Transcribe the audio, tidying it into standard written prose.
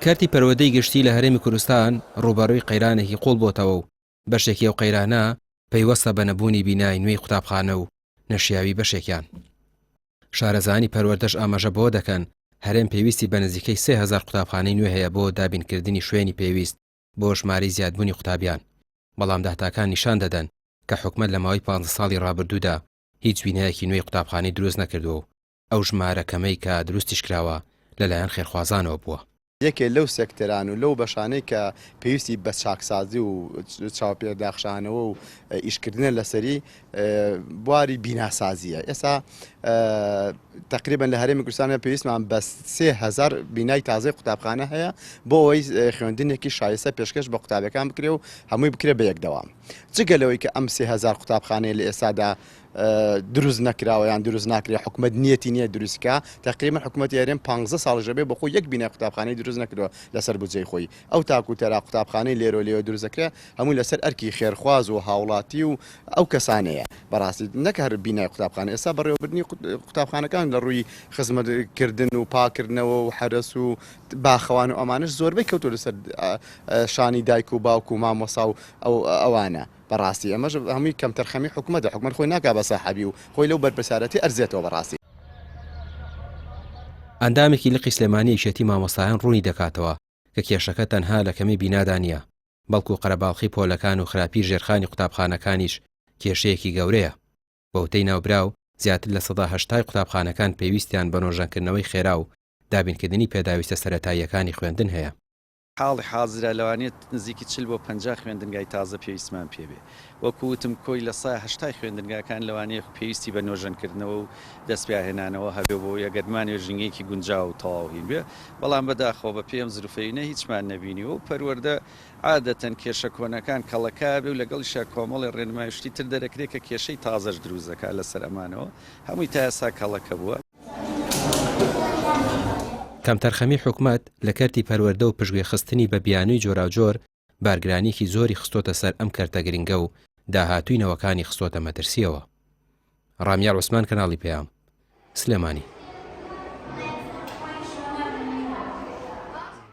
کەرتی پەروەردەی گشتی لە هەرێمی کوردستان ڕووبەڕووی قەیرانێکی قووڵ بۆتەوە و بەشێکی ئەو قەیرانە پەیوەستە بە نەبوونی بینای نوێی قوتابخانە و نەشیاوی بەشێکیان. شارەزایانی پەروەردەش ئاماژە بەوە دەکەن، هەرێم پێویستی بە نزیکەی 3000 قوتابخانەی نوێ هەیە بۆ دابینکردنی شوێنی پێویست بۆ ژمارەی زیادبوونی قوتابیان، بەڵام داتاکان نیشان دەدەن کە حکومەت لە ماوەی پانزە ساڵی ڕابردوودا هیچ بینایەکی نوێی قوتابخانەی دروست نەکردووە و ئەو ژمارە کەمەی کە دروستیش کراوە لەلایەن خێرخوازانەوە بووە. یەکێ لەو سێکتەران و لەو بەشانەی کە پێویستی بە چاکسازی و چاوپێداخشانەوە و ئیشکردنە لەسەری بواری بیناسازیە. ئێستا تقریبا لە هەرێمی کوردستانە پێویستمان بە 3000 بینای تازەی قوتابخانە هەیە بۆ ئەوەی خوێندنێکی شایستە پێشکەش بە قوتابیەکان بکرێ و هەمووی بکرێ بە یەک دەوام. جگە لەوەی کە ئەم 3000 قوتابخانەیە لە ئێستادا دروست نەکراوە یان دروست ناکرێت حکومەت نیەتی نییە دروستکە تقریبا حکومەتی هەرێم 15 ساڵ ژەبێ بە خۆی یەک بینای قوتابخانەی دروست نەکردووە لەسەر بودجەی خۆی ئەو تاک و تەرا قوتابخانەی لێرە و لێوە دروست دەکرێت هەمووی لەسەر ئەرکی خێرخواز و هاوڵاتی و ئەو کەسانەیە بەڕاستی نەک هەر بینای قوتابخانە ئێستا بەڕێوەبردنی قوتابخانەکان لە ڕووی خزمەتکردن و پاکردنەوە و حەرەس و باخەوان و ئەمانەش زۆربەی کەوتووە لەسەر شانی دایک و باوک و مامۆسا و ئەوانە. بەڕاستی ئەمەش هەمووی کەمتەرخەمی حکومەتە، حکومەت خۆی ناکا بە ساحەبی و خۆی لەو بەرپرسیارەتی ئەرزێتەوە بەڕاستی. ئەندامێکی لقی سلێمانی یەکێتی مامۆستایان ڕوونی دەکاتەوە کە کێشەکە تەنها لە کەمی بینادا نییە، بەڵکو قەرەباڵخی پۆلەکان و خراپی ژێرخانی قوتابخانەکانیش کێشەیەکی گەورەیە. بەوتەی ناوبراو، زیاتر لە سەدا هەشتای قوتابخانەکان پێویستیان بە نۆژەنکردنەوەی خێرا و دابینکردنی پێداویستە سەرەتاییەکانی خوێندن هەیە. حاڵی حازرا لەوانەیە نزیکی 40 بۆ 50 خوێندنگای تازە پێویستمان پێ بێ. وەکو وتم کۆی لە سای هەشتای خوێندنگاکان لەوانەیە پێویستی بە نۆژەنکردنەوە و دەستپیاهێنانەوە هەبێ بۆ ئەوەی ئەگەر بمانەوێ ژینگەیەکی گونجاو و تەواو هین بێ. بەڵام بەداخەوە بە پێی ئەم زروفەینە هیچمان نەبینیوە و پەروەردە عادەتەن کێشە کۆنەکان کەڵەکە ئەبێ و لەگەڵیشا کۆمەڵێ ڕێنمای و شتی تر دەرەکرێ کە کێشەی تازەش دروست دەکا لەسەر ئەمانەوە. هەمووی تا ئێستا کەڵەکە بووە. کەمتەرخەمی حکومەت لە کەرتی پەروەردە و پشتگوێخستنی بە بیانووی جۆراوجۆر بارگرانییەکی زۆری خستۆتە سەر ئەم کەرتە گرنگە و داهاتووی نەوەکانی خستۆتە مەترسییەوە. ڕامیار عوسمان کەناڵی پەیام، سلێمانی.